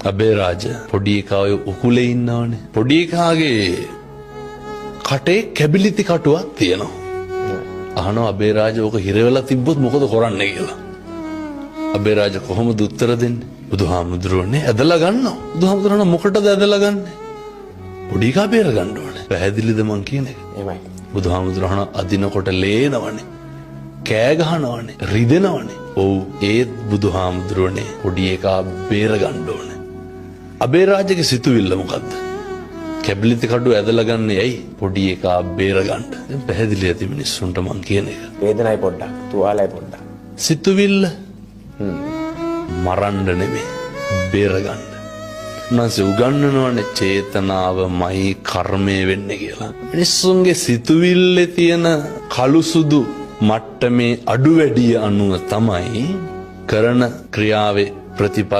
අබේරාජ, පොඩි එකා ඔය උකුලේ ඉන්නවනේ. පොඩි එකාගේ කටේ කැබිලිති කටුවක් තියෙනවා. අහනවා අබේරාජ, ඕක හිර වෙලා තිබ්බොත් මොකද කරන්නේ කියලා. අබේරාජ කොහොමද උත්තර දෙන්නේ? බුදුහාමුදුරුවනේ, ඇදලා ගන්නවා. බුදුහාමුදුරුවෝ, මොකටද ඇදලා ගන්නෙ? පොඩි එකා බේර ගන්න ඕනේ. පැහැදිලිද මං කියන එක? එහෙමයි. බුදුහාමුදුරුවෝ, අදිනකොට ලේනවනේ. කෑ ගහනවනේ, රිදෙනවනේ. ඔව්, ඒත් බුදුහාමුදුරුවනේ, පොඩි එකා බේර ගන්න ඕනේ. අබේරාජගේ සිතුවිල්ල මොකද්ද? කැබිලිති කඩුව ඇදලා ගන්න ඇයි? පොඩි එකා බේර ගන්න. දැන් පැහැදිලි ඇති මිනිස්සුන්ට මං කියන එක. වේදනයි පොඩ්ඩක්, තුවාලයි පොඩ්ඩක්. සිතුවිල්ල මරන්න නෙමෙයි, බේර ගන්න. උන්වහන්සේ උගන්වනවනේ චේතනාවමයි කර්මය වෙන්නේ කියලා. මිනිස්සුන්ගේ සිතුවිල්ලේ තියෙන කළු සුදු මට්ටමේ අඩු වැඩිය අනුව තමයි කරන ක්‍රියාවේ ප්‍රතිඵල.